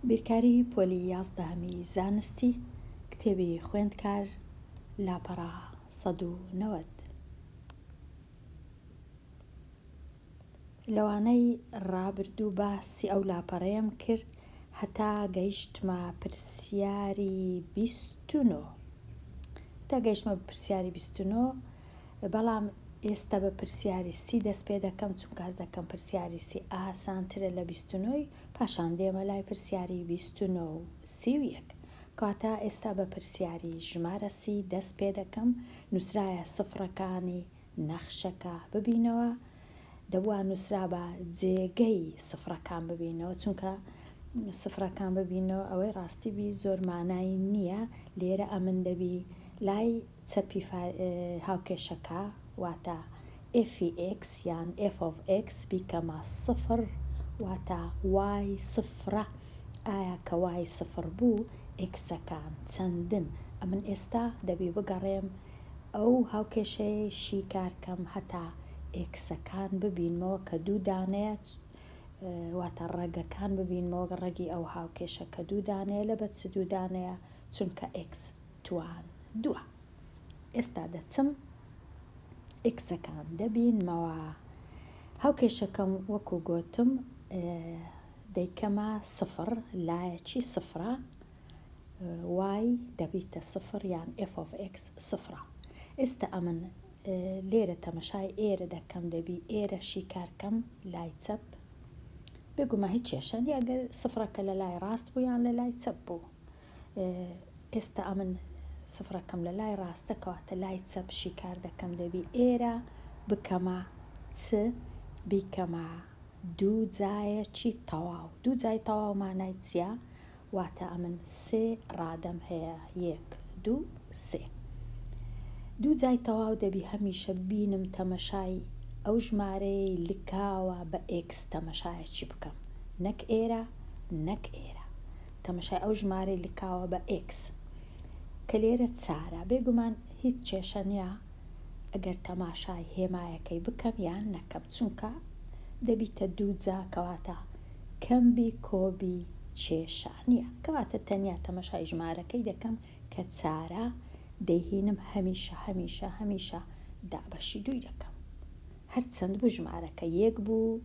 بیرکاری پۆلی یازدەهەمی زانستی کتێبی خوێندکار لاپەڕە 190. لەوانەی ڕابردوو باسی ئەو لاپەڕەیەم کرد هەتا گەیشتمە پرسیاری 29. تا گەیشتمە پرسیاری 29 بەڵام ئێستا بە پرسیاری سی دەست پێ دەکەم چونکە هەست دەکەم پرسیاری سی ئاسانترە لە 29 ی پاشان دێمە لای پرسیاری 29 و 31. کەواتە ئێستا بە پرسیاری ژمارە سی دەست پێ دەکەم نووسرایە سفرەکانی نەخشەکە ببینەوە دەبوا نووسرابا جێگەی سفرەکان ببینەوە چونکە سفرەکان ببینەوە ئەوەی ڕاستی بی زۆر مانای نییە لێرە ئەمن دەبی لای چەپی هاوکێشەکە واتە ئێفی ئێکس یان ئێف ئۆف ئێکس بیکەمە سفر واتە وای سفرە ئایا کە وای سفر بوو ئێکسەکان چەندن ئەمن ئێستا دەبی بگەڕێم ئەو هاوکێشەیەی شیکار کەم هەتا ئێکسەکان ببینمەوە کە دوو دانەیە واتە ڕەگەکان ببینمەوە ڕەگی ئەو هاوکێشە کە دوو دانەیە لە بە چ دوو دانەیە چونکە ئێکس توان دووە ئێستا دەچم ئێکسەکان دەبینمەوە هاوکێشەکەم وەکو گۆتم دەیکەمە سفر لایەکی سفرە وای دەبیتە سفر یان ئێف ئۆف ئێکس سفرە ئێستا ئەمن لێرە تەمەشای ئێرە دەکەم دەبی ئێرە شیکار کەم لای چەپ بێگومان هیچ کێشە نیە ئەگەر سفرەکە لە لای ڕاست بوو یان لە لای چەپ بوو ئێستا ئەمن سفرەکەم لە لای ڕاستە کەواتە لای چەپ شیکار دەکەم دەبی ئێرە بکەمە چ بیکەمە دوو جایەکی تەواو دوو جای تەواو مانای چییە؟ واتە ئەمن سێ ڕادەم هەیە یەک دوو سێ. دوو جای تەواو دەبی هەمیشە بینم تەمەشای ئەو ژمارەیەی لکاوە بە ئێکس تەمەشایەکی بکەم نەک ئێرە نەک ئێرە تەمەشای ئەو ژمارەی لکاوە بە ئێکس کە لێرە چارە بێگومان هیچ کێشە نیە ئەگەر تەماشای هێمایەکەی بکەم یان نەکەم چونکە دەبیتە دوو جا کەواتە کەم بی کۆ بی کێشە نیە کەواتە تەنیا تەمەشای ژمارەکەی دەکەم کە چارە دەیهینم هەمیشە هەمیشە هەمیشە دابەشی دووی دەکەم هەرچەند بوو ژمارەکە یەک بوو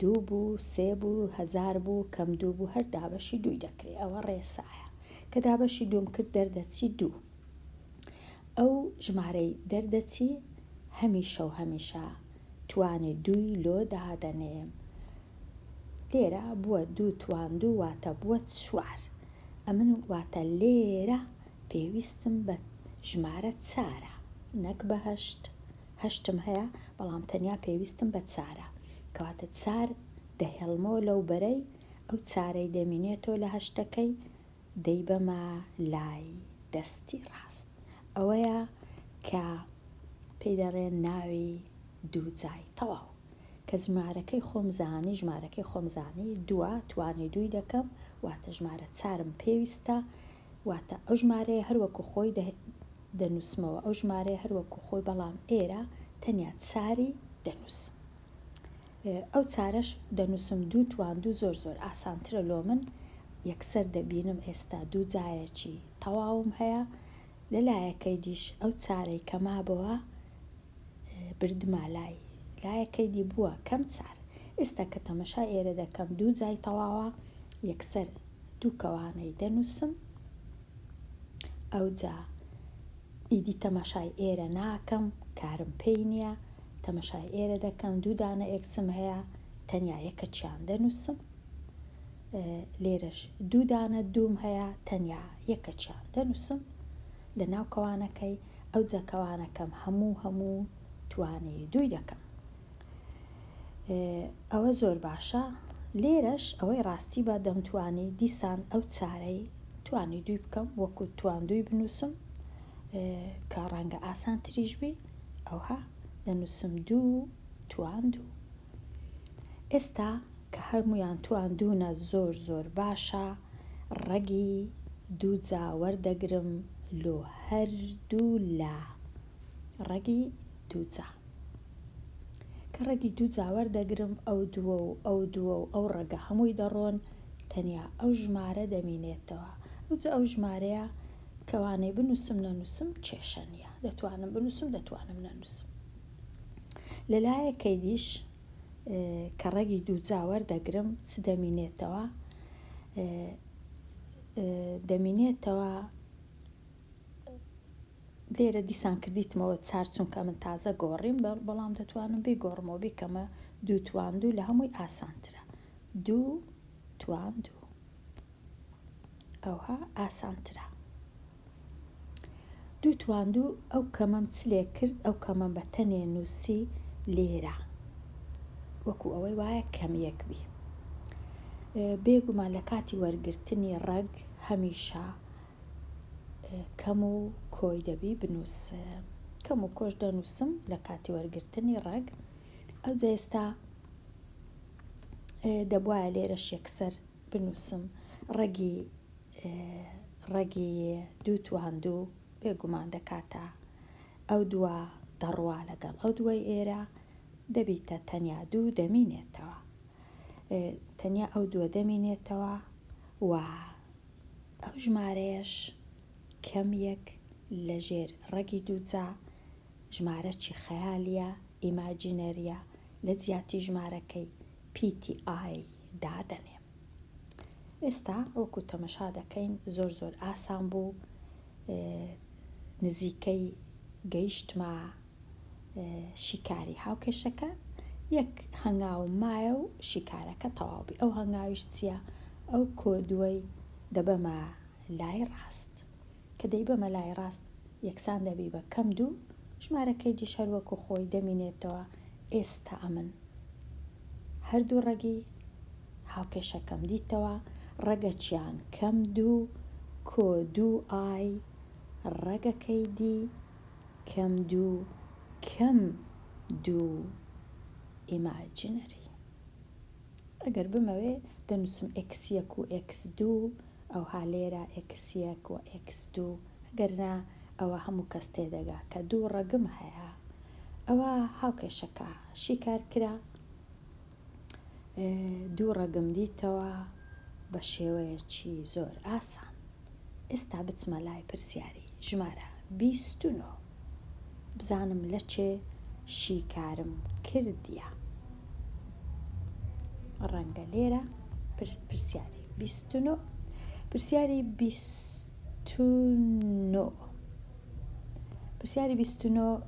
دوو بوو سێ بوو هەزار بوو کەم دوو بوو هەر دابەشی دووی دەکرێ ئەوە ڕێسایە کە دابەشی دووم کرد دەردەچی دوو ئەو ژمارەی دەردەچی هەمیشە و هەمیشە توانی دووی لۆ دادەنێم لێرە بووە دوو توان دوو واتە بووە چوار ئەمن واتە لێرە پێویستم بە ژمارە چارە نەک بە هەشت هەشتم هەیە بەڵام تەنیا پێویستم بە چارە کەواتە چار دەهێڵمەوە لەو بەرەی ئەو چارەی دەمینێتەوە لە هەشتەکەی دەیبەمە لای دەستی ڕاست ئەوەیە کە پێی دەڵێن ناوی دووجای تەواو کە ژمارەکەی خۆم زانی ژمارەکەی خۆم زانی دووە توانی دووی دەکەم واتە ژمارە چارم پێویستە واتە ئەو ژمارەیە هەر وەکو خۆی دەنووسمەوە ئەو ژمارەیە هەر وەکو خۆی بەڵام ئێرە تەنیا چاری دەنووسم ئەو چارەش دەنووسم دوو توان دوو زۆر زۆر ئاسانترە لۆ من یەکسەر دەبینم ئێستا دوو جایەکی تەواوم هەیە لە لایەکەی دیش ئەو چارەی کە مابەوە بردمە لای لایەکەی دی بووە کەم چار ئێستا کە تەمەشای ئێرە دەکەم دوو جای تەواوە یەکسەر دوو کەوانەی دەنووسم ئەوجا ئیدی تەمەشای ئێرە ناکەم کارم پێی نییە تەمەشای ئێرە دەکەم دوو دانە ئێکسم هەیە تەنیا یەکەکیان دەنووسم لێرەش دوو دانە دووم هەیە تەنیا یەکەکیان دەنووسم لە ناو کەوانەکەی ئەوجا کەوانەکەم هەموو هەموو توانی دووی دەکەم ئەوە زۆر باشە لێرەش ئەوەی ڕاستی بە دەمتوانی دیسان ئەو چارەی توانی دووی بکەم وەکو توان دووی بنووسم کە ڕەنگە ئاسانتریش بی ئەوها دەنووسم دوو توان دوو ئێستا کە هەرموویان توان دوونە زۆر زۆر باشە ڕەگی دووجا وەردەگرم لۆ هەردوو لا ڕەگی دووجا کە ڕەگی دووجا وەردەگرم ئەو دووە و ئەو دووە و ئەو ڕەگە هەمووی دەڕۆن. تەنیا ئەو ژمارە دەمینێتەوە ئەوجا ئەو ژمارەیە کەوانەی بنووسم نەنووسم کێشە نییە دەتوانم بنووسم دەتوانم نەنووسم لە لایەکەی دیش کە ڕەگی دووجا وەردەگرم چ دەمینێتەوە دەمینێتەوە لێرە دیسان کردیتمەوە چار چونکە من تازە گۆڕیم بەڵام دەتوانم بیگۆڕمەوە بیکەمە دوو توان دوو لە هەمووی ئاسانترە دوو توان دوو ئەوها ئاسانترە دوو توان دوو ئەو کەمەم چ لێ کرد ئەو کەمەم بە تەنێ نووسی لێرە وەکو ئەوەی وایە کەم یەک بی بێگومان لە کاتی وەرگرتنی ڕەگ هەمیشە کەم و کۆی دەبی بنووسم کەم و کۆش دەنووسم لە کاتی وەرگرتنی ڕەگ ئەوجا ئێستا دەبواە لێرەش یەکسەر بنووسم ڕەگی ڕەگی دوو توان دوو بێگومان دەکاتە ئەو دووە دەڕوا لەگەڵ ئەو دووەی ئێرە دەبیتە تەنیا دوو دەمینێتەوە تەنیا ئەو دووە دەمینێتەوە و ئەو ژمارەیەش کەم یەک لە ژێر ڕەگی دووجا ژمارەکی خەیالیە، ئیماجینەریە، لە جیاتی ژمارەکەی پیتی ئای دادەنێم. ئێستا وەکو تەمەشا دەکەین زۆر زۆر ئاسان بوو نزیکەی گەیشتمە شیکاری هاوکێشەکە یەک هەنگاوم مایە و شیکارەکە تەواو بی ئەو هەنگاویش چییە ئەو کۆدوەی دەبەمە لای ڕاست کە دەیبەمە لای ڕاست یەکسان دەبی بە کەم دوو ژمارەکەی دیش هەر وەکو خۆی دەمینێتەوە ئێستا ئەمن هەردوو ڕەگی هاوکێشەکەم دیتەوە ڕەگەکیان کەم دوو کۆ دوو ئای ڕەگەکەی دی کەم دوو کەم دوو imaginary ئەگەر بمەوێ دەنووسم ئێکس یەک و ئێکس دوو ئەوها لێرە ئێکس یەک و ئێکس دوو ئەگەر نا ئەوە هەموو کەس تێدەگا کە دوو ڕەگم هەیە ئەوە هاوکێشەکە شیکار کرا دوو ڕەگم دیتەوە بە شێوەیەکی زۆر ئاسان. ئێستا بچمە لای پرسیاری ژمارە 29 بزانم لە چێ شیکارم کردیە. ڕەنگە لێرە پرسیاری 29 پرسیاری 29 پرسیاری 29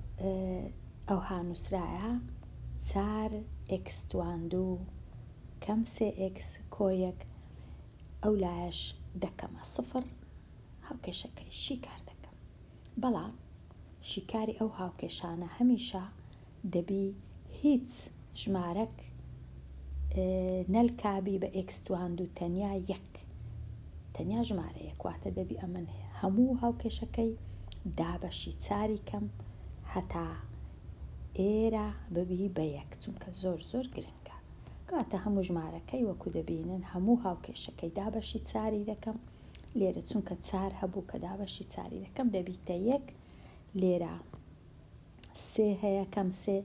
ئەوها نووسرایە چار ئێکس توان دوو کەم سێ ئێکس کۆ یەک ئەو لایەش دەکەمە سفر هاوکێشەکەی شیکار دەکەم بەڵام شیکاری ئەو هاوکێشانە هەمیشە دەبی هیچ ژمارەک نەلکابی بە ئێکس توان دوو تەنیا یەک تەنیا ژمارە یەک واتە دەبی ئەمن هەموو هاوکێشەکەی دابەشی چاری کەم هەتا ئێرە ببی بە یەک چونکە زۆر زۆر گرنگە کەواتە هەموو ژمارەکەی وەکو دەبینن هەموو هاوکێشەکەی دابەشی چاری دەکەم لێرە چونکە چار هەبوو کە دابەشی چاری دەکەم دەبیتە یەک لێرە سێ هەیە کەم سێ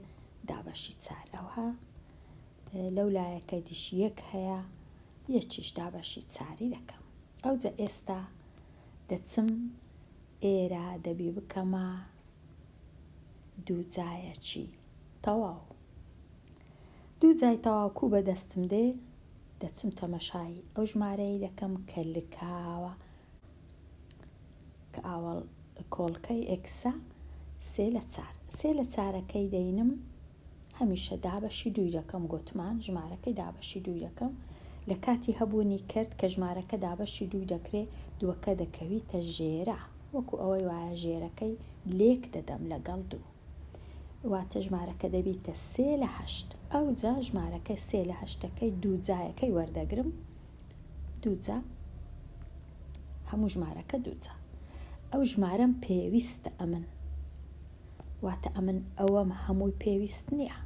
دابەشی چار ئەوها لەو لایەکە دیش یەک هەیە یەکیش دابەشی چاری دەکەم ئەوجە ئێستا دەچم ئێرە دەبی بکەمە دووجایەکی تەواو دووجای تەواو کوو بەدەستم دێ دەچم تەمەشای ئەو ژمارەیەی دەکەم کە لکاوە کە ئاوەڵ کۆڵکەی ئێکسە سێ لە چار سێ لە چارەکەی دەینم هەمیشە دابەشی دووی دەکەم گۆتمان ژمارەکەی دابەشی دووی دەکەم لە کاتی هەبوونی کەرت کە ژمارەکە دابەشی دووی دەکرێ دووەکە دەکەویتە ژێرە وەکو ئەوەی وایە ژێرەکەی لێک دەدەم لەگەڵ دوو واتە ژمارەکە دەبیتە سێ لە هەشت ئەوجا ژمارەکە سێ لە هەشتەکەی دوو جایەکەی وەردەگرم دووجا هەموو ژمارەکە دووجا ئەو ژمارەم پێویستە ئەمن واتە ئەمن ئەوەم هەمووی پێویست نییە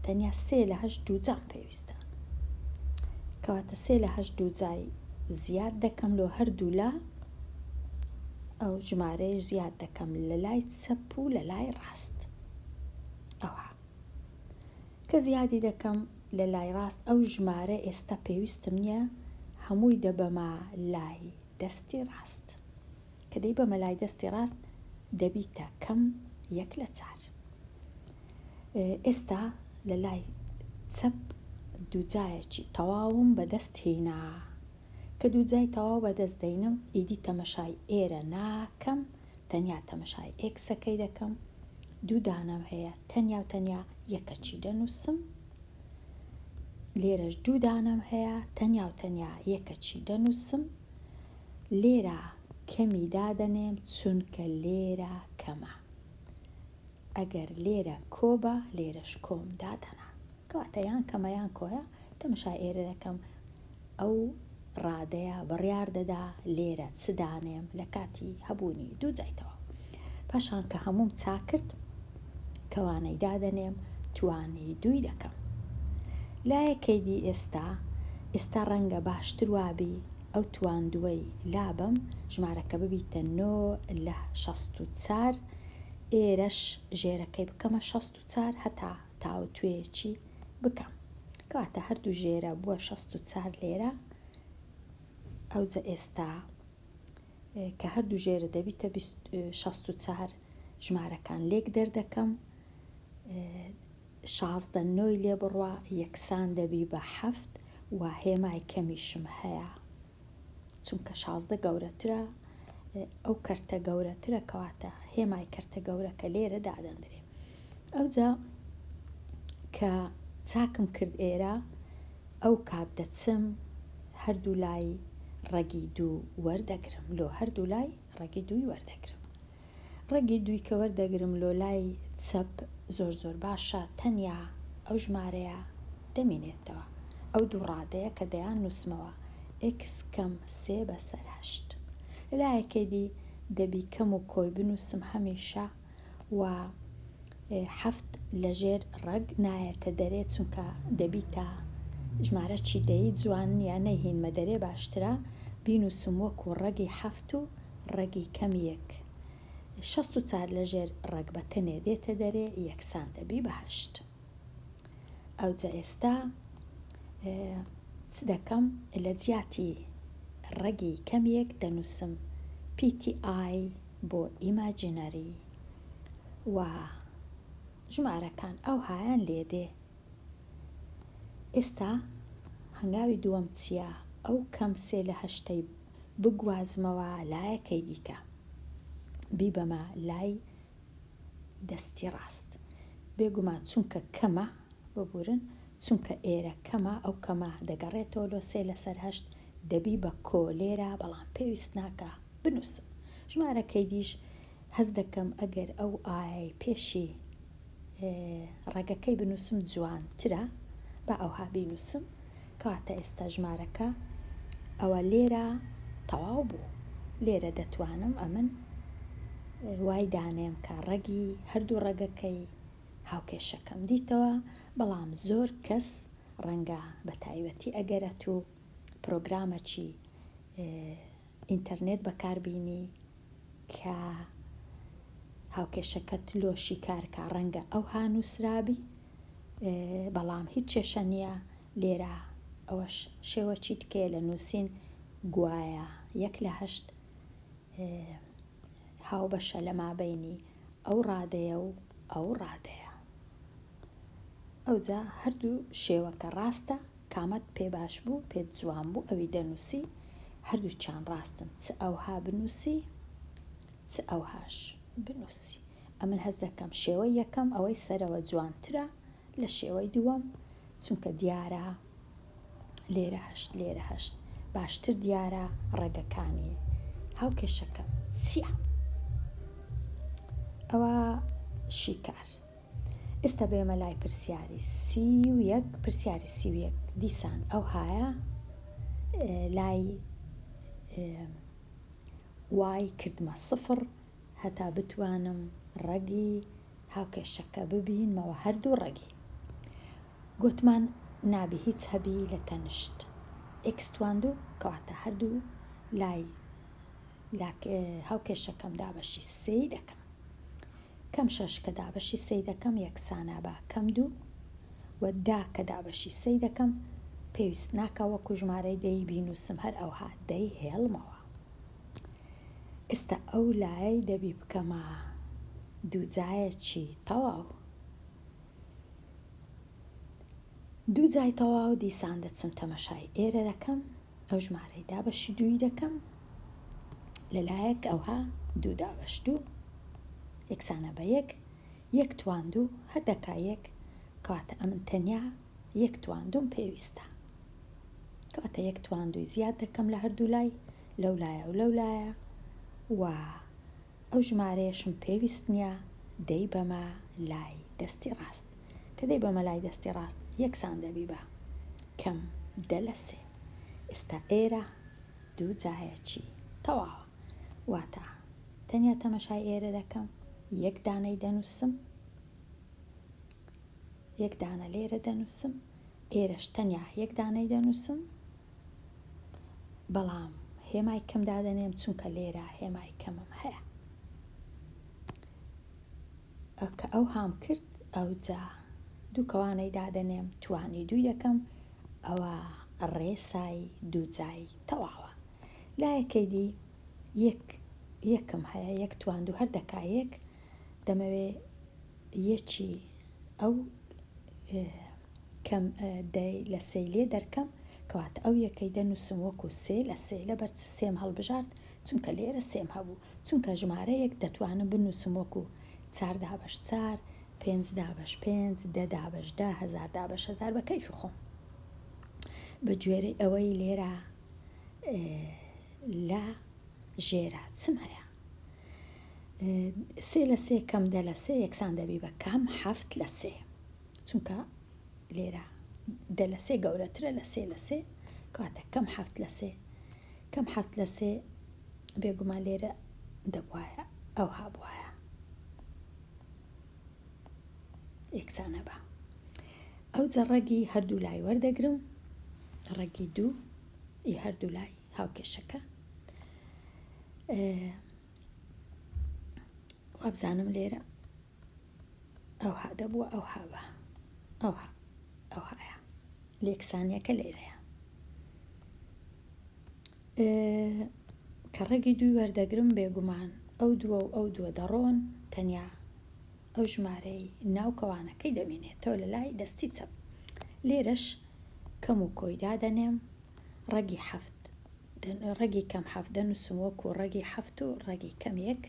تەنیا سێ لە هەشت دووجام پێویستە کەواتە سێ لە هەشت دووجای زیاد دەکەم لۆ هەردوو لا ئەو ژمارەیە زیاد دەکەم لە لای چەپ و لە لای ڕاست ئەوها کە زیادی دەکەم لە لای ڕاست ئەو ژمارە ئێستا پێویستم نییە. هەمووی دەبەمە لای دەستی ڕاست. کە دەیبەمە لای دەستی ڕاست دەبیتە کەم یەک لە چار. ئێستا لە لای چەپ دووجایەکی تەواوم بەدەست هینا. کە دووجای تەواو بەدەست دەینم ئیدی تەمەشای ئێرە ناکەم تەنیا تەمەشای ئێکسەکەی دەکەم. دوو دانەم هەیە تەنیا و تەنیا یەکەکی دەنووسم. لێرەش دوو دانەم هەیە تەنیا و تەنیا یەکەکی دەنووسم. لێرە کەمی دادەنێم چونکە لێرە کەمە. ئەگەر لێرە کۆ با لێرەش کۆم دادەنا. کەواتە یان کەمە یان کۆیە، تەمەشای ئێرە دەکەم ئەو ڕادەیە بڕیار دەدا لێرە چ دانێم لە کاتی هەبوونی دوو جای تەواو. پاشان کە هەمووم چاک کرد کەوانەی دادەنێم توانی دووی دەکەم. لایەکەی دی ئێستا ئێستا ڕەنگە باشتر وابی ئەو تواندووەی لابەم ژمارەکە ببیتە نۆ لە 64 ئێرەش ژێرەکەی بکەمە 64 هەتا تاوتوێیەکی بکەم. کەواتە هەردوو ژێرە بووە 64 لێرە ئەوجە ئێستا کە هەردوو ژێرە دەبیتە 64 ژمارەکان لێک دەردەکەم 16 نۆی لێ بڕوا یەکسان دەبی بە حەفت و هێمای کەمیشم هەیە چونکە 16 گەورەترە ئەو کەرتە گەورەترە کەواتە هێمای کەرتە گەورەکە لێرە دادەندرێ ئەوجا کە چاکم کرد ئێرە ئەو کات دەچم هەردوو لای ڕەگی دوو وەردەگرم لۆ هەردوو لای ڕەگی دووی وەردەگرم ڕەگی دووی کە وەردەگرم لۆ لای چەپ زۆر زۆر باشە تەنیا ئەو ژمارەیە دەمینێتەوە ئەو دوو ڕادەیە کە دەیان نووسمەوە ئێکس کەم سێ بەسەر هەشت لایەکەی دی دەبی کەم و کۆی بنووسم هەمیشە و حەفت لەژێر ڕەگ نایەتە دەرێ چونکە دەبیتە ژمارە چی دەی جوان نییە نەیهینمە دەرێ باشترە بینووسم وەکو ڕەگی حەفت و ڕەگی کەم یەک 64 لەژێر ڕەگ بە تەنێ دێتە دەرێ یەکسان دەبی بە هەشت ئەوجا ئێستا چ دەکەم لە جیاتی ڕەگی کەم یەک دەنووسم پیتی i بۆ imaginary و ژمارەکان ئەوهایان لێدێ. ئێستا هەنگاوی دووەم چییە؟ ئەو کەم سێ لە هەشتەی بگوازمەوە لایەکەی دیکە بیبەمە لای دەستی ڕاست. بێگومان چونکە کەمە، ببورن، چونکە ئێرە کەمە ئەو کەمە دەگەڕێتەوە لۆ سێ لەسەر هەشت دەبی بە کۆ لێرە بەڵام پێویست ناکا بنووسم ژمارەکەی دیش هەست دەکەم ئەگەر ئەو ئایەی پێشی ڕەگەکەی بنووسم جوانترە با ئەوها بینووسم کەواتە ئێستا ژمارەکە ئەوە لێرە تەواو بوو لێرە دەتوانم ئەمن وای دانێم کە ڕەگی هەردوو ڕەگەکەی هاوکێشەکەم دیتەوە بەڵام زۆر کەس ڕەنگە بە تایبەتی ئەگەر ئەتوو پرۆگرامەکی ئینتەرنێت بەکاربینی کە هاوکێشەکەت لۆ شیکارکە ڕەنگە ئەوها نووسرابی بەڵام هیچ کێشە نییە لێرە ئەوەش شێوەکی تکەیە لە نووسین گوایە یەک لە هەشت هاوبەشە لە مابەینی ئەو ڕادەیە و ئەو ڕادەیە ئەوجا هەردوو شێوەکە ڕاستە کامەت پێ باش بوو پێت جوان بوو ئەوی دەنووسی هەردووکیان ڕاستن چ ئەوها بنووسی چ ئەوهاش بنووسی ئەمن هەست دەکەم شێوەی یەکەم ئەوەی سەرەوە جوانترە لە شێوەی دووەم چونکە دیارە لێرە هەشت لێرە هەشت باشتر دیارە ڕەگەکانی هاوکێشەکەم چییە ئەوە شیکار ئێستا بێمە لای پرسیاری 31 پرسیاری 31 دیسان ئەوهایە لای y کردمە سفر هەتا بتوانم ڕەگی هاوکێشەکە ببینمەوە هەردوو ڕەگی گۆتمان نابی هیچ هەبی لە تەنشت ئێکس تواندوو کەواتە هەردوو لای هاوکێشەکەم دابەشی سێی دەکەم کەم شەش کە دابەشی سێی دەکەم یەکسانە بە کەم دوو و دا کە دابەشی سێی دەکەم. پێویست ناکا وەکو ژمارەی دەی بینوسم هەر ئەوها دەی هێڵمەوە. ئێستا ئەو لایەی دەبی بکەمە دووجایەکی تەواو. دووجای تەواو دیسان دەچم تەمەشای ئێرە دەکەم ئەو ژمارەی دابەشی دووی دەکەم لەلایەک ئەوها دوو دابەش دوو یەکسانە بە یەک یەک توان دوو هەر دەکا یەک کەواتە ئەمن تەنیا یەک توان دووم پێویستە کەواتە یەک توان دووی زیاد دەکەم لە هەردوو لای لەو لایە و لەو لایە و ئەو ژمارەیەشم پێویست نییە دەیبەمە لای دەستی ڕاست کە دەیبەمە لای دەستی ڕاست یەکسان دەبی بە کەم دە لە سێ ئێستا ئێرە دوو جایەکی تەواوە واتە تەنیا تەمەشای ئێرە دەکەم یەک دانەی دەنووسم یەک دانە لێرە دەنووسم ئێرەش تەنیا یەک دانەی دەنووسم بەڵام هێمای کەم دادەنێم چونکە لێرە هێمای کەمم هەیە کە ئەو هام کرد ئەوجا دوو کەوانەی دادەنێم توانی دووی دەکەم ئەوە ڕێسای دووجای تەواوە لایەکەی دی یەک یەکم هەیە یەک توان دوو هەر دەکا یەک دەمەوێ یەکی ئەو کەم دەی لە سێی لێ دەرکەم کەواتە ئەو یەکەی دەنووسم وەکو سێ لە سێ لەبەر چ سێم هەڵبژارد چونکە لێرە سێم هەبوو چونکە ژمارەیەک دەتوانم بنووسم وەکو چار دابەش چار پێنج دابەش پێنج دە دابەش دە هەزار دابەش هەزار بە کەیفی خۆم بە گوێرەی ئەوەی لێرە لە ژێرە چم هەیە سێ لە سێ کەم دە لە سێ یەکسان دەبی بە کەم حەفت لە سێ چونکە لێرە دە لە سێ گەورەترە لە سێ لە سێ کەواتە کەم حەفت لە سێ کەم حەفت لە سێ بێگومان لێرە دەبوایە ئەوها بوایە یەکسانە بە ئەوجە ڕەگی هەردوو لای وەردەگرم ڕەگی دوو ی هەردوو لای هاوکێشەکە وابزانم لێرە ئەوها دەبووە ئەوها بە ئەوها ئەوهایە لێکسانیەکە لێرەیە کە ڕێگی دووی وەردەگرم بێگومان ئەو دووە و ئەو دووە دەڕۆن تەنیا ئەو ژمارەی ناو کەوانەکەی دەمینێتەوە لە لای دەستی چەپ لێرەش کەم و کۆی دادەنێم ڕەگی حەفت ڕەگی کەم حەفت دەنووسم وەکو ڕەگی حەفت و ڕەگی کەم یەک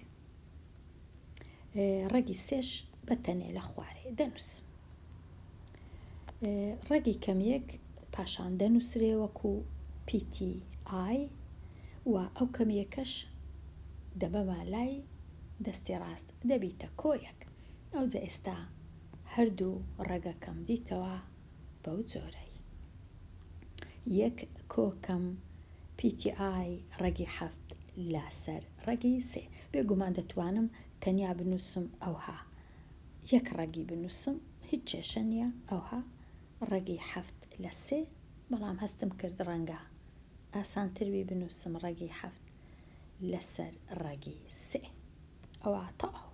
ڕەگی سێش بە تەنێ لە خوارێ دەنووسم ڕەگی کەم یەک پاشان دەنووسرێ وەکو پیتی ئای و ئەو کەم یەکەش دەبەمە لای دەستی ڕاست دەبیتە کۆیەک ئەوجە ئێستا هەردوو ڕەگەکەم دیتەوە بەو جۆرەی یەک کۆ کەم پیتی ئای ڕەگی حەفت لە سەر ڕەگی سێ. بێگومان دەتوانم تەنیا بنووسم ئەوها یەک ڕەگی بنووسم هیچ کێشە نییە ئەوها ڕەگی حەفت لە سێ بەڵام هەستم کرد ڕەنگە ئاسانتر بی بنووسم ڕەگی حەفت لەسەر ڕەگی سێ ئەوە تەواو.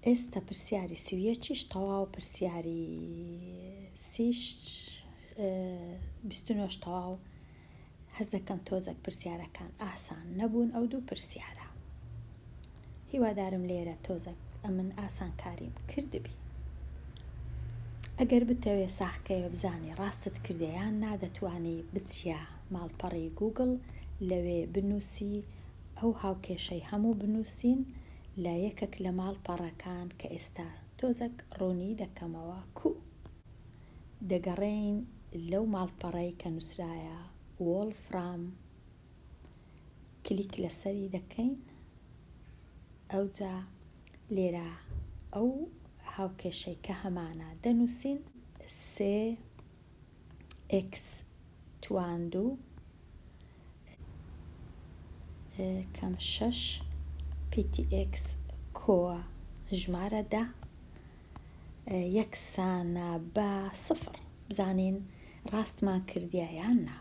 ئێستا پرسیاری سی و یەکیش تەواو پرسیاری سیش 29 تەواو حەز دەکەم تۆزەک پرسیارەکان ئاسان نەبوون ئەو دوو پرسیارە هیوادارم لێرە تۆزەک ئەمن ئاسانکاریم کردبی ئەگەر بتەوێ ساخکەیە بزانی ڕاستت کردە یان نا دەتوانی بچیە ماڵپەڕی گوگڵ لەوێ بنووسی ئەو هاوکێشەی هەموو بنووسین لە یەکەک لە ماڵپەڕەکان کە ئێستا تۆزەک ڕوونی دەکەمەوە کوو دەگەڕێین لەو ماڵپەڕەی کە نووسرایە وۆڵفرام کلیک لەسەری دەکەین ئەوجا لێرە ئەو هاوکێشەی کە هەمانە دەنووسین سێ ئێکس تواندوو کەم شەش پیتی ئێکس کۆ ژمارە دە یەکسانە بە سفر بزانین ڕاستمان کردیە یان نا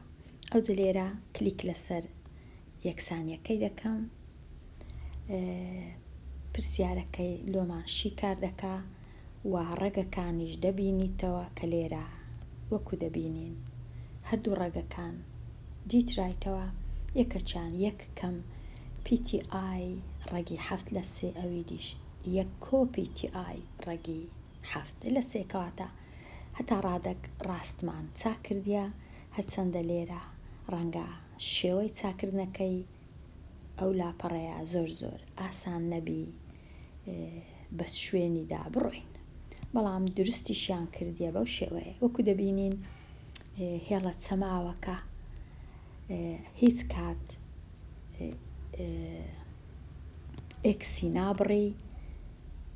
ئەوجە لێرە کلیک لەسەر یەکسانیەکەی دەکەم پرسیارەکەی لۆمان شیکار دەکا. و ڕەگەکانیش دەبینیتەوە کە لێرە وەکو دەبینین هەردوو ڕەگەکان دیترایتەوە یەکەکیان یەک کەم پیتی i ڕەگی حەفت لە سێ ئەویدیش یەک کۆ پیتی i ڕەگی حەفت لە سێ کەواتە هەتا ڕادەک ڕاستمان چاک کردیە هەرچەندە لێرە ڕەنگە شێوەی چاکردنەکەی ئەو لاپەڕەیە زۆر زۆر ئاسان نەبی بە شوێنیدا بڕۆین بەڵام دروستیشیان کردیە بەو شێوەیە وەکو دەبینین هێڵە چەماوەکە هیچ کات ئێکسی نابڕی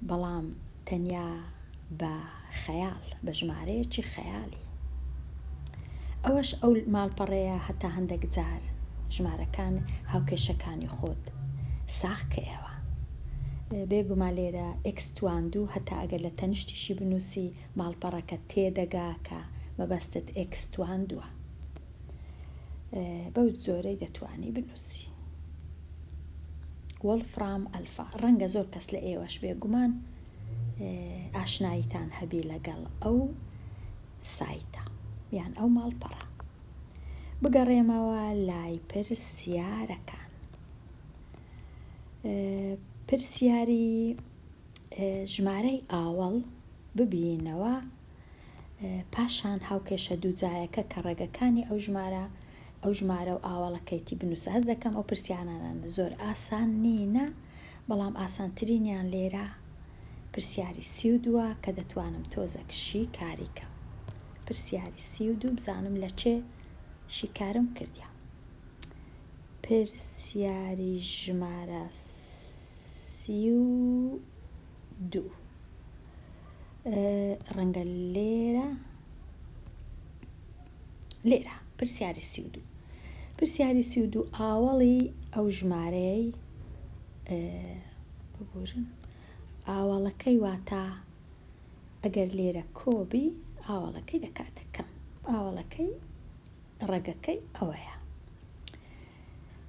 بەڵام تەنیا بە خەیاڵ، بە ژمارەیەکی خەیاڵی. ئەوەش ئەو ماڵپەڕەیە هەتا هەندەک جار ژمارەکان هاوکێشەکانی خۆت ساغ کەیەوە. بێگومان لێرە ئێکس تواندوو هەتا ئەگەر لە تەنیشتیشی بنووسی ماڵپەڕەکە تێدەگا کە مەبەستت ئێکس تواندووە. بەو جۆرەی دەتوانی بنووسی. وۆڵفرام ئەلفا، ڕەنگە زۆر کەس لە ئێوەش بێگومان ئاشناییتان هەبی لەگەڵ ئەو سایتە یان ئەو ماڵپەڕە. بگەڕێمەوە لای پرسیارەکان. پرسیاری ژمارەی ئاوەڵ ببینەوە پاشان هاوکێشە دووجایەکە کە ڕەگەکانی ئەو ژمارە ئەو ژمارە و ئاوەڵەکەیتی بنووسە هەست دەکەم ئەو پرسیارانە زۆر ئاسان نینە بەڵام ئاسانترینیان لێرە پرسیاری 32ە کە دەتوانم تۆزەک شیکاری کەم پرسیاری 32 بزانم لە چێ شیکارم کردیا پرسیاری ژمارە 32 ڕەنگە لێرە لێرە پرسیاری 32 پرسیاری 32 ئاوەڵی ئەو ژمارەیەی ببورن ئاوەڵەکەی واتا ئەگەر لێرە کۆبی ئاوەڵەکەی دەکاتە کەم ئاوەڵەکەی ڕەگەکەی ئەوەیە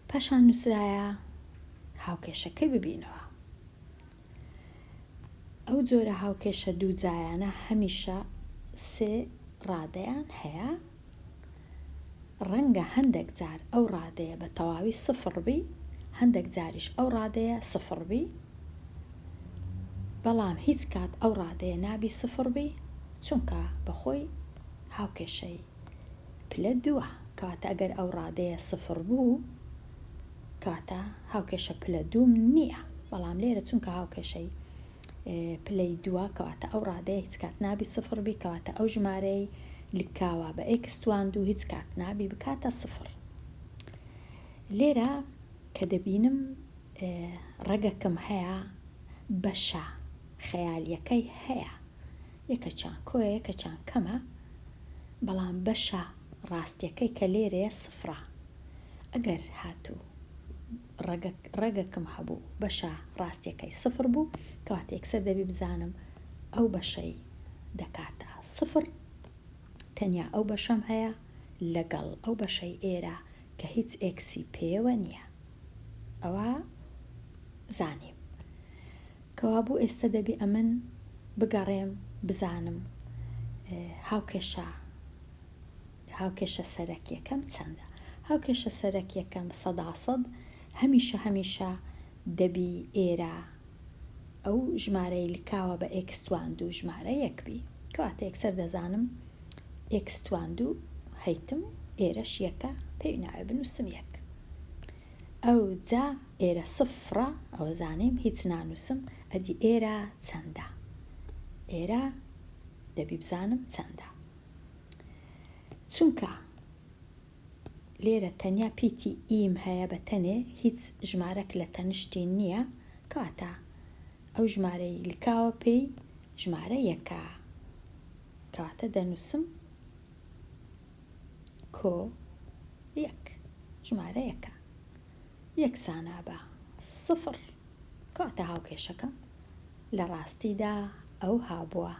پاشان نووسرایە هاوکێشەکەی ببینەوە ئەو جۆرە هاوکێشە دووجایانە هەمیشە سێ ڕادەیان هەیە، ڕەنگە هەندێک جار ئەو ڕادەیە بە تەواوی سفڕ بی، هەندێک جاریش ئەو ڕادەیە سفڕ بی، بەڵام هیچ کات ئەو ڕادەیە نابی سفڕ بی، چونکە بەخۆی هاوکێشەی پلە دووە، کەواتە ئەگەر ئەو ڕادەیە سفڕ بوو، کەواتە هاوکێشە پلە دووم نییە، بەڵام لێرە چونکە هاوکێشەی پلەی دووە کەواتە ئەو ڕادەیە هیچ کات نابی سفڕ بی، کەواتە ئەو ژمارەی لکاوە بە ئێکس تواندوو هیچ کات نابی بکاتە سفڕ. لێرە کە دەبینم ڕەگەکم هەیە بەشە خەیالیەکەی هەیە یەکەکیان کۆیە یەکەکیان کەمە بەڵام بەشە ڕاستیەکەی کە لێرەیە سفرە ئەگەر هاتوو ڕەگەک ڕەگەکم هەبوو بەشە ڕاستیەکەی سفر بوو کەواتە یەکسەر دەبی بزانم ئەو بەشەی دەکاتە سفر تەنیا ئەو بەشەم هەیە لەگەڵ ئەو بەشەی ئێرە کە هیچ ئێکسی پێوە نییە ئەوە زانیم کەوابوو ئێستە دەبی ئەمن بگەڕێم بزانم هاوکێشە هاوکێشە سەرەکیەکەم چەندە هاوکێشە سەرەکیەکەم سەداسەد هەمیشە هەمیشە دەبی ئێرە ئەو ژمارەی لکاوە بە ئێکس تواندوو ژمارە یەک بی کەواتە یەکسەر دەزانم ئێکس تواندوو هەیتم ئێرەش یەکە پێی ناوێ بنووسم یەک ئەوجا ئێرە سفڕە ئەوە زانیم هیچ نانووسم ئەدی ئێرە چەندە ئێرە دەبی بزانم چەندە چونکە لێرە تەنیا پیتی ئیم هەیە بە تەنێ هیچ ژمارەک لە تەنشتی نییە کەواتە ئەو ژمارەی لکاوە پێی ژمارە یەکە کەواتە دەنووسم کۆ یەک ژمارە یەکە یەکسانە بە سفڕ کەواتە هاوکێشەکەم لە ڕاستیدا ئەوها بووە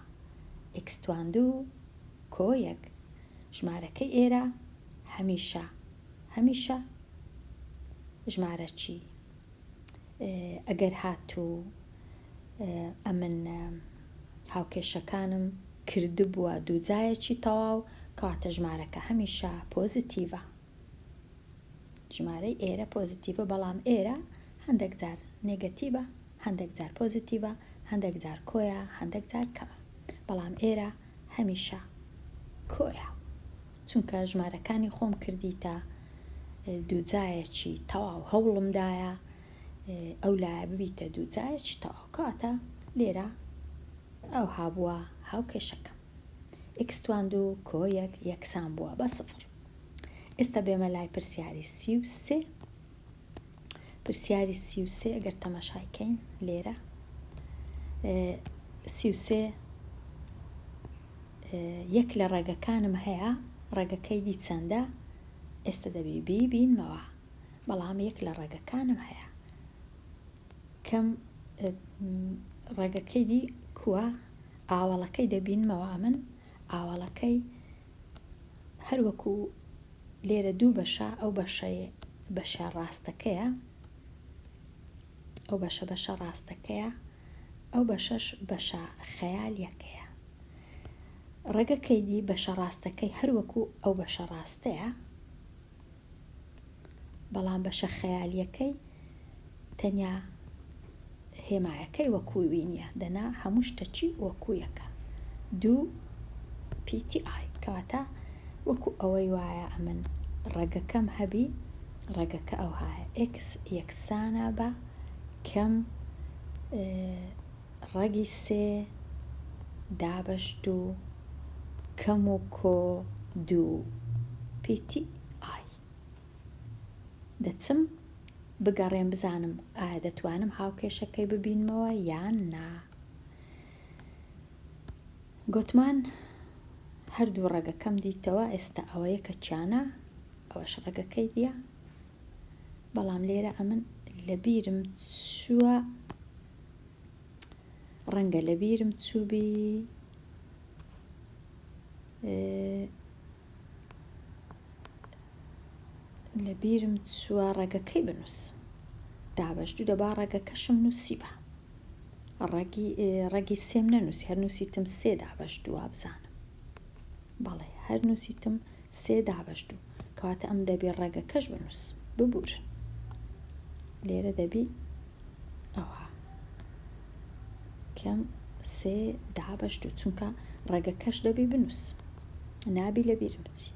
ئێکس تواندوو کۆ یەک ژمارەکەی ئێرە هەمیشە هەمیشە ژمارە چی ئەگەر هاتوو ئەمن. هاوکێشەکانم کردبووە دووجایەکی تەواو، کەواتە ژمارەکە هەمیشە پۆزیتیڤە. ژمارەی ئێرە پۆزیتیڤە بەڵام ئێرە هەندێک جار نێگەتیڤە، هەندێک جار پۆزیتیڤە، هەندێک جار کۆیە، هەندێک جار کەمە. بەڵام ئێرە هەمیشە کۆیە. چونکە ژمارەکانی خۆم کردیتە دووجایەکی تەواو هەوڵم دایە ئەو لایە ببیتە دووجایەکی تەواو کەواتە لێرە ئەوها بووە هاوکێشەکەم ئێکس توان دوو کۆ یەک یەکسان بووە بە سفر ئێستا بێمە لای پرسیاری 33 پرسیاری 33 ئەگەر تەماشای کەین لێرە 33 یەک لە ڕەگەکانم هەیە ڕەگەکەی دی چەندە ئێستا دەبی بیبینمەوە بەڵام یەک لە ڕەگەکانم هەیە کەم ڕەگەکەی دی کووە ئاوەڵەکەی دەبینمەوە ئەمن ئاوەڵەکەی هەروەکو لێرە دوو بەشە ئەو بەشەی بەشە ڕاستەکەیە ئەو بەشە بەشە ڕاستەکەیە ئەو بەشەش بەشە خەیالیەکەیە ڕەگەکەی دی بەشە ڕاستەکەی هەروەکو ئەو بەشە ڕاستەیە بەڵام بەشە خەیالیەکەی تەنیا هێمایەکەی وەکو وی نیە دەنا هەموو شتەکی وەکو یەکە دوو پیتی ئای کەواتە وەکو ئەوەی وایە ئەمن ڕەگەکەم هەبی ڕەگەکە ئەوهایە ئێکس یەکسانە بە کەم ڕەگی سێ دابەش دوو کەم و کۆ دوو پیتی ئای. دەچم بگەڕێم بزانم ئایا دەتوانم هاوکێشەکەی ببینمەوە یان نا. گۆتمان هەردوو ڕەگەکەم دیتەوە ئێستا ئەوە یەکەکیانە ئەوەش ڕەگەکەی دیە بەڵام لێرە ئەمن لەبیرم چووە ڕەنگە لەبیرم چووبی لەبیرم چووە ڕەگەکەی بنووسم دابەش دوو دەبا ڕەگەکەشم نووسیبا ڕەگی ڕەگی سێم نەنووسی هەر نووسیتم سێ دابەش دوو وابزانم بەڵێ هەر نووسیتم سێ دابەش دوو کەواتە ئەم دەبی ڕەگەکەش بنووسم ببورن لێرە دەبی ئەوها کەم سێ دابەش دوو چونکە ڕەگەکەش دەبی بنووسم نابی لەبیرم بچی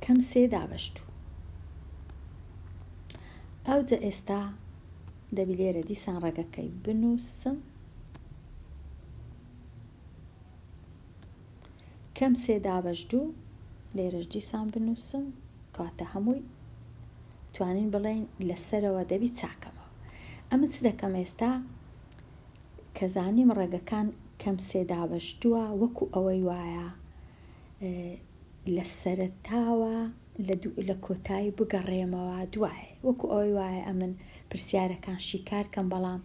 کەم سێ دابەش دوو ئەوجە ئێستا دەبی لێرە دیسان ڕەگەکەی بنووسم کەم سێ دابەش دوو لێرەش دیسان بنووسم کەواتە هەمووی توانین بڵێین لەسەرەوە دەبی چاکەمەوە ئەمن چ دەکەم ئێستا کە زانیم ڕەگەکان کەم سێ دابەش دووە وەکو ئەوەی وایە لە سەرەتاوە لە کۆتایی بگەڕێمەوە دوایێ وەکو ئەوەی وایە ئەمن پرسیارەکان شیکار کەم بەڵام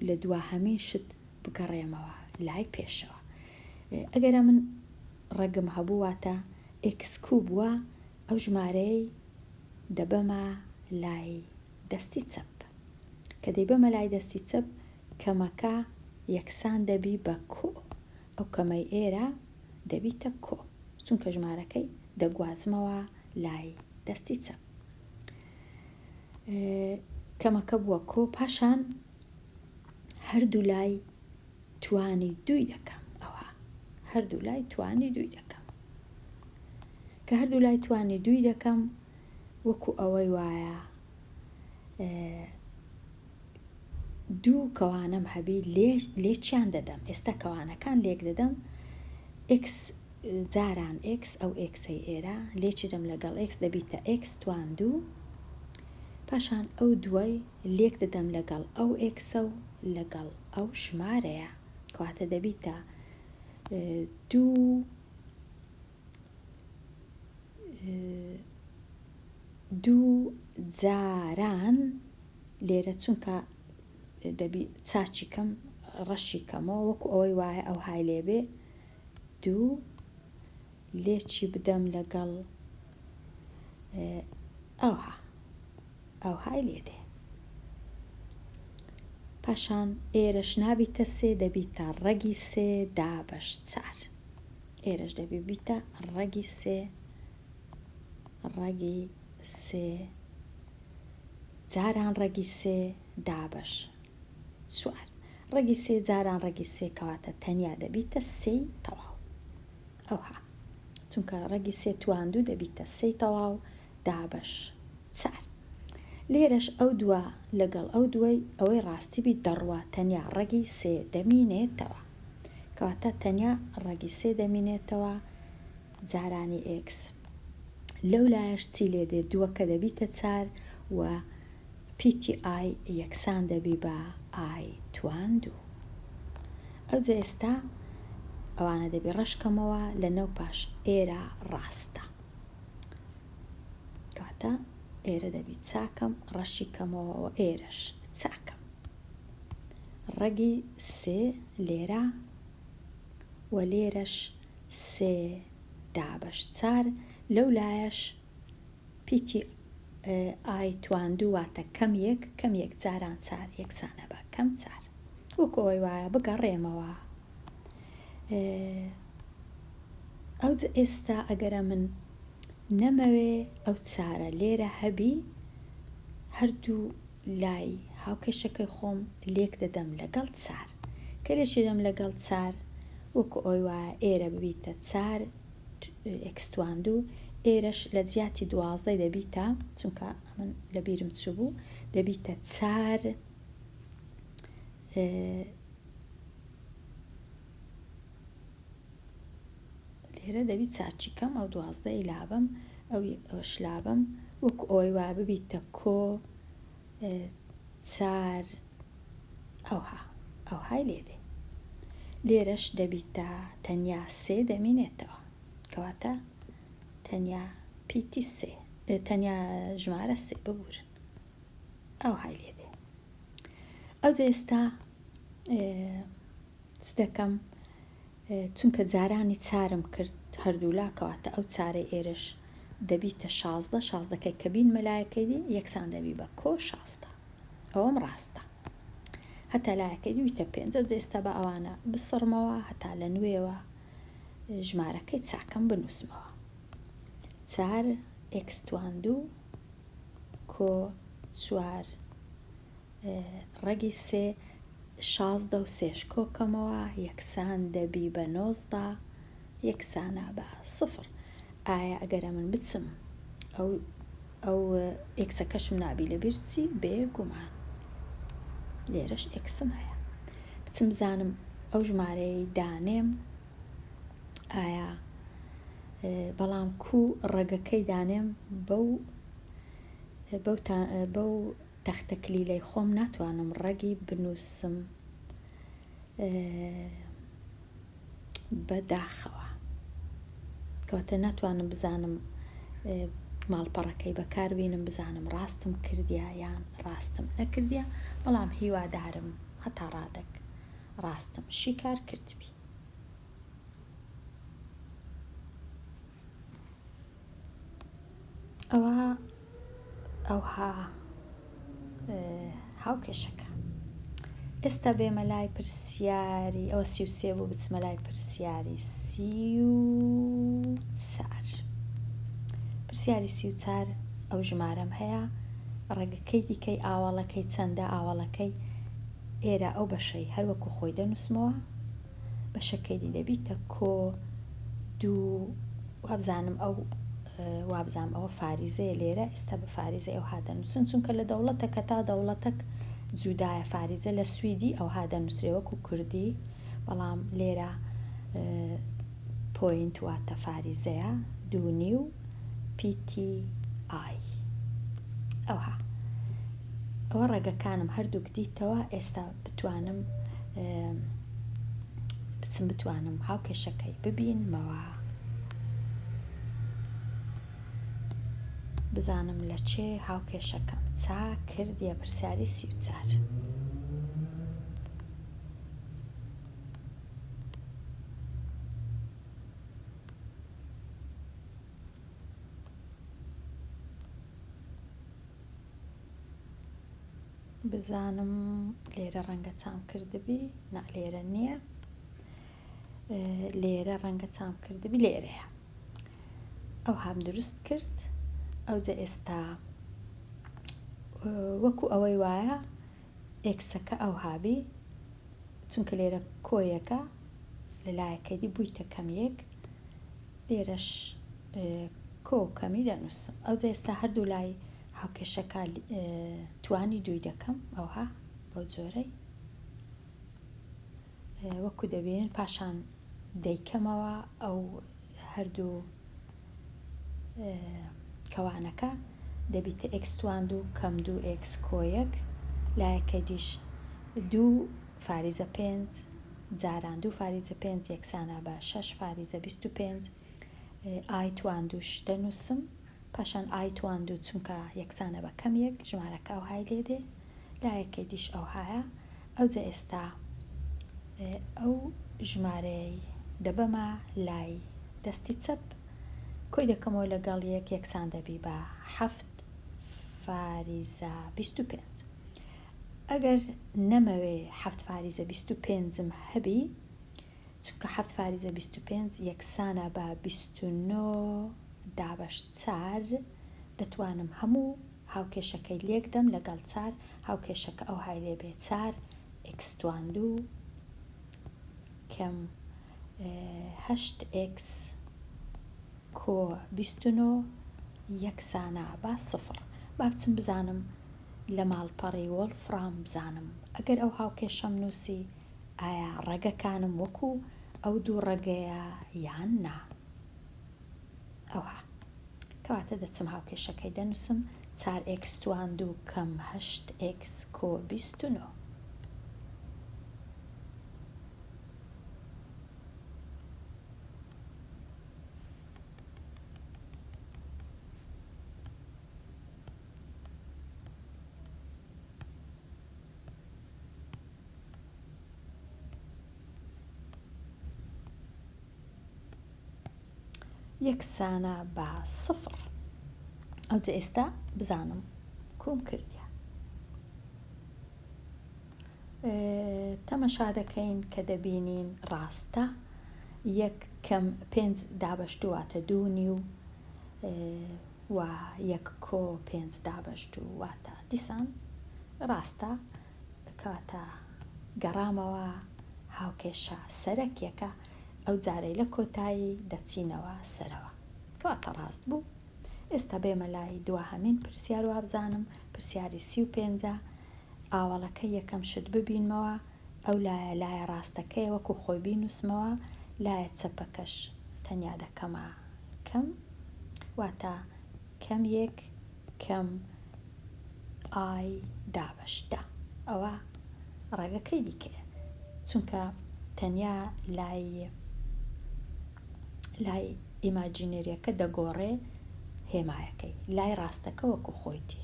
لە دواهەمین شت بگەڕێمەوە لای پێشەوە ئەگەر ئەمن ڕەگم هەبوو واتە ئێکس کوب وە ئەو ژمارەیەی دەبەمە لای دەستی چەپ کە دەیبەمە لای دەستی چەپ کەمەکە یەکسان دەبی بە کۆ ئەو کەمەی ئێرە دەبیتە کۆ چونکە ژمارەکەی دەگوازمەوە لای دەستی چەپ کەمەکە بووە کۆ پاشان هەردوو لای توانی دووی دەکەم ئەوها هەردوو لای توانی دووی دەکەم کە هەردوو لای توانی دووی دەکەم وەکو ئەوەی وایە دوو کەوانەم هەبی لێچیان دەدەم ئێستا کەوانەکان لێک دەدەم ئێکس جاران ئێکس ئەو ئێکسەی ئێرە لێکی دەم لەگەڵ ئێکس دەبیتە ئێکس توان دوو پاشان ئەو دووەی لێک دەدەم لەگەڵ ئەو ئێکسە و لەگەڵ ئەو ژمارەیە کەواتە دەبیتە دوو دوو جاران لێرە چونکە دەبی چاچی کەم ڕەشی کەمەوە وەکو ئەوەی وایە ئەو های لێبێ دوو لێکی بدەم لەگەڵ ئەوها ئەوهای لێ دێ. پاشان ئێرەش نابیتە سێ دەبیتە ڕەگی سێ دابەش چار. ئێرەش دەبی ببیتە ڕەگی سێ ڕەگی سێ جاران ڕەگی سێ دابەش چوار. ڕەگی سێ جاران ڕەگی سێ کەواتە تەنیا دەبیتە سێی تەواو. ئەوها چونکە ڕەگی سێ تواندوو دەبیتە سێی تەواو دابەش چار. لێرەش ئەو دووە لەگەڵ ئەو دووەی ئەوەی ڕاستی بیت دەڕوا تەنیا ڕەگی سێ دەمینێتەوە. کەواتە تەنیا ڕەگی سێ دەمینێتەوە جارانی ئێکس. لەو لایەش چی لێ دێ دووەکە دەبیتە چار و پیتی ئای یەکسان دەبی بە ئای تواندوو. ئەوجە ئێستا ئەوانە دەبی ڕەش کەمەوە لە نەو پاش ئێرە ڕاستە. کەواتە ئێرە دەبی چاکەم ڕەشی کەمەوە و ئێرەش چاکەم. ڕەگی سێ لێرە و لێرەش سێ دابەش چار لەو لایەش پیتی ئای تواندوو واتە کەم یەک کەم یەک جاران چار یەکسانە بە کەم چار وەکو ئەوەی وایە بگەڕێمەوە ئەوج ئێستا ئەگەرە من نەمەوێ ئەو چارە لێرە هەبی هەردوو لای هاوکێشەکەی خۆم لێک دەدەم لەگەڵ چار کە لێکی دەم لەگەڵ چار وەکو ئەوەی وایە ئێرە ببیتە چار ئێکس تواندوو ئێرەش لە جیاتی دوازدەی دەبیتە چونکە ئەمن لە بیرم چووبوو دەبیتە چار لێرە دەبی چاچی کەم ئەو دوازدەی لابم ئەو ئەوش لابم وەکو ئەوەی وا ببیتە کۆ چار ئەوها ئەوهای لێ دێ لێرەش دەبیتە تەنیا سێ دەمینێتەوە کەواتە تەنیا پیتی سێ تەنیا ژمارە سێ ببورن ئەوهای لێ دێ ئەوجا ئێستا چ دەکەم چونکە جارانی چارم کرد هەردوولا کەواتە ئەو چارەی ئێرەش دەبیتە 16 شازدەکەی کە بینمە لایەکەی دی یەکسان دەبی بە کۆ 16 ئەوەم ڕاستە هەتا لایەکەی دویتە پێنج ئەوجا ئێستا بە ئەوانە بسڕمەوە هەتا لە نوێوە ژمارەکەی چاکەم بنووسمەوە چار ئێکس تواندوو کۆ چوار ڕەگی سێ 16 و سێش کۆکەمەوە یەکسان دەبی بە 19 یەکسانە بە سفر ئایا ئەگەر ئەمن بچم ئەو ئەو ئێکسەکەشم نابی لەبیر بچی بێ گومان لێرەش ئێکسم هەیە بچم بزانم ئەو ژمارەیەی دانێم ئایا بەڵام کو ڕەگەکەی دانێم بەو بەو بەو تەختە کلیلەی خۆم ناتوانم ڕەگی بنووسم بە داخەوە کەواتە ناتوانم بزانم ماڵپەڕەکەی بەکاربینم بزانم ڕاستم کردیا یان ڕاستم نەکردیا بەڵام هیوادارم هەتا ڕادەک ڕاستم شیکار کردبی. ئەوە ئەوها هاوکێشەکە ئێستا بێمە لای پرسیاری ئەوە 33 بوو بچمە لای پرسیاری 34 پرسیاری 34 ئەو ژمارەم هەیە ڕێگەکەی دیکەی ئاواڵەکەی چەندە ئاواڵەکەی ئێرە ئەو بەشەی هەروەکو خۆی دەنووسمەوە بەشەکەی دی دەبیتە کۆ دوو وابزانم ئەو وابزانم ئەوە فاریزەیە لێرە ئێستا بە فاریزەی ئەوها دەنووسن چونکە لە دەوڵەتەکە تا دەوڵەتەک جودایە فاریزە لە سویدی ئەوها دەنووسرێ وەکو کوردی بەڵام لێرە point واتە فاریزەیە دوو نیو پیتی ئای ئەوها ئەوە ڕەگەکانم هەردووک دیتەوە ئێستا بتوانم بچم بتوانم هاوکێشەکەی ببینمەوە بزانم لە چێ هاوکێشەکەم چا کردیە پرسیاری 34. بزانم لێرە ڕەنگە چام کردبی نا لێرە نییە لێرە ڕەنگە چام کردبی لێرەیە ئەو هام دروست کرد ئەوجە ئێستا وەکو ئەوەی وایە ئێکسەکە ئەوهابی چونکە لێرە کۆیەکە لە لایەکەی دی بوویتە کەم یەک لێرەش کۆ کەمی دەنووسم ئەوجا ئێستا هەردوو لای هاوکێشەکە توانی دووی دەکەم ئەوها بەو جۆرەی وەکو دەبینن پاشان دەیکەمەوە ئەو هەردوو کەوانەکە دەبیتە ئێکس توان دوو کەم دوو ئێکس کۆ یەک لایەکەی دیش دوو فاریزە پێنج جاران دوو فاریزە پێنج یەکسانە بە شەش فاریزە 25 ئای توان دووش دەنووسم پاشان ئای توان دوو چونکە یەکسانە بە کەم یەک ژمارەکە ئەوهای لێ دێ لایەکەی دیش ئەوهایە ئەوجە ئێستا ئەو ژمارەیەی دەبەمە لای دەستی چەپ کۆی دەکەمەوە لەگەڵ یەک یەکسان دەبی بە حەفت فاریزە 25 ئەگەر نەمەوێ حەفت فاریزە 25م هەبی چونکە حەفت فاریزە 25 یەکسانە بە 29 دابەش چار دەتوانم هەموو هاوکێشەکەی لێک دەم لەگەڵ چار هاوکێشەکە ئەوهای لێ بێ چار ئێکس توان دوو کەم هەشت ئێکس کۆ 29 یەکسانە بە سفر. با بچم بزانم لە ماڵپەڕی وۆڵفڕام بزانم ئەگەر ئەو هاوکێشەم نووسی ئایا ڕەگەکانم وەکو ئەو دوو ڕەگەیە یان نا. ئەوها. کەواتە دەچم هاوکێشەکەی دەنووسم، چار ئێکس توان دوو کەم هەشت ئێکس کۆ 29. یەکسانە بە سفر. ئەوجە ئێستا بزانم کوم کردیە. تەمەشا دەکەین کە دەبینین ڕاستە یەک کەم پێنج دابەش دوو واتە دوو نیو و یەک کۆ پێنج دابەش دوو واتە دیسان ڕاستە کەواتە گەڕامەوە هاوکێشە سەرەکیەکە ئەو جارەی لە کۆتایی دەچینەوە سەرەوە. کەواتە ڕاست بوو. ئێستا بێمە لای دواهەمین پرسیار وابزانم پرسیاری 35ە ئاوەڵەکە یەکەم شت ببینمەوە ئەو لایە لایە ڕاستەکەیە وەکو خۆی بینوسمەوە لایە چەپەکەش تەنیا دەکەمە کەم واتە کەم یەک کەم ئای دابەش دە ئەوە ڕەگەکەی دیکەیە چونکە تەنیا لای لای ئیماجینێریەکە دەگۆڕێ هێمایەکەی لای ڕاستەکە وەکو خۆیتی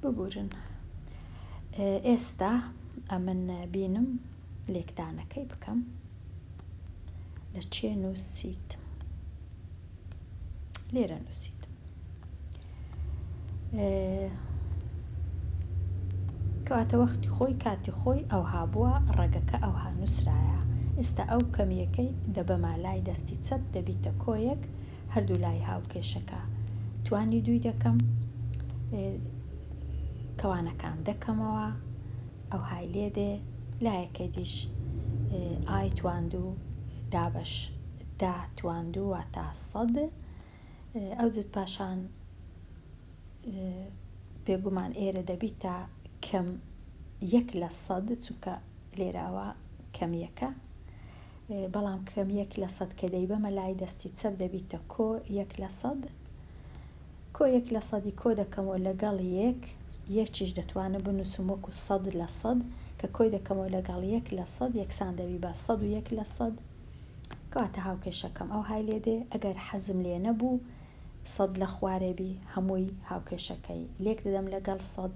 ببورن ئێستا ئەمن بینم لێکدانەکەی بکەم لە چێ نووسیتم لێرە نووسیت کەواتە وەختی خۆی کاتی خۆی ئەوها بووە ڕەگەکە ئەوها نووسرایە ئێستا ئەو کەمیەکەی دەبەما لای دەستی چەپ دەبیتە کۆیەک هەردوو لای هاوکێشەکە توانی دووی دەکەم کەوانەکان دەکەمەوە ئەوهای لێ دێ لایەکەی دیش ئای تواندوو دابەش دا تواندوو واتە سەد ئەو جوت پاشان بێگومان ئێرە دەبیتە کەم یەک لە سەد چونکە لێرە ئەوە کەم یەکە بەڵام کەم یەک لە سەد کە دەیبەمە لای دەستی چەپ دەبیتە کۆ یەک لە سەد کۆ یەک لە سەدی کۆ دەکەمەوە لەگەڵ یەک، یەکیش دەتوانم بنووسم وەکو سەد لە سەد، کە کۆی دەکەمەوە لەگەڵ یەک لە سەد یەکسان دەبی بە 101 لە سەد. کەواتە هاوکێشەکەم ئەوهای لێ دێ، ئەگەر حەزم لێ نەبوو سەد لە خوارێ بی هەمووی هاوکێشەکەی لێک دەدەم لەگەڵ سەد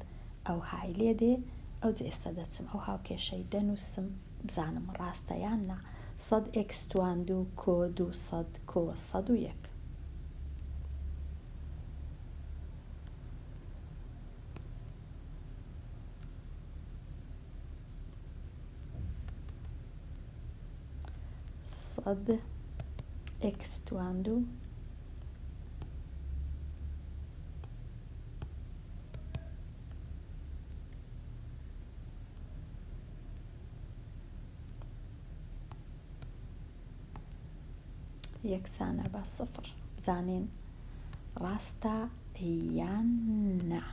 ئەوهای لێ دێ، ئەوجە ئێستا دەچم ئەو هاوکێشەی دەنووسم بزانم ڕاستە یان نا، سەد ئێکس توان دوو کۆ 200 کۆ 101. سەد ئێکس تواندوو. یەکسانە بە سفر بزانین ڕاستە یان نا.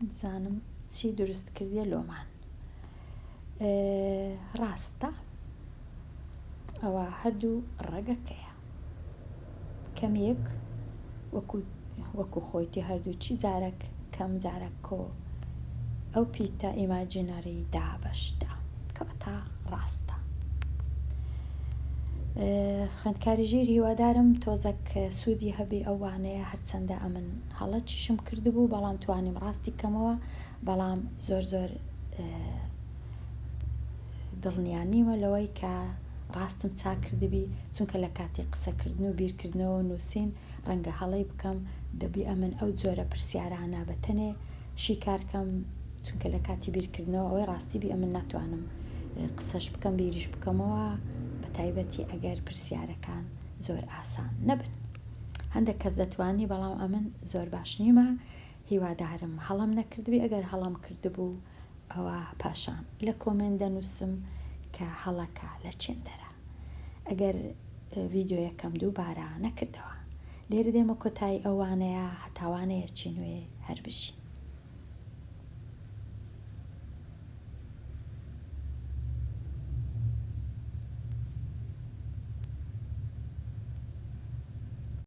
بزانم چی دروست کردیە لۆمان ڕاستە ئەوە هەردوو ڕەگەکەیە کەمێک وەکو وەکو خۆیتی هەردوو چی جارەک کەم جارەک کۆ ئەو پیتە imaginary دابەشدا کەواتە ڕاستە. خوێندکاری ژیر هیوادارم تۆزەک سوودی هەبی ئەو وانەیە هەرچەندە ئەمن هەڵەچیشم کردبوو بەڵام توانیم ڕاستی کەمەوە بەڵام زۆر زۆر دڵنیا نیمە لەوەی کە ڕاستم چاک کردبی چونکە لە کاتی قسەکردن و بیرکردنەوە و نووسین ڕەنگە هەڵەی بکەم دەبی ئەمن ئەو جۆرە پرسیارانە بە تەنێ شیکار کەم چونکە لە کاتی بیرکردنەوە ئەوەی ڕاستی بی ئەمن ناتوانم قسەش بکەم بیریش بکەمەوە بە تایبەتی ئەگەر پرسیارەکان زۆر ئاسان نەبن هەندێک کەس دەتوانی بەڵام ئەمن زۆر باش نیمە هیوادارم هەڵەم نەکردبی ئەگەر هەڵەم کردبوو ئەوا پاشان لە کۆمێنت دەنووسم کە هەڵەکە لە چێندەرە ئەگەر ڤیدیۆیەکەم دووبارە نەکردەوە. لێرە دێمە کۆتایی ئەو وانەیە هەتا وانەیەکی نوێ هەر بژین.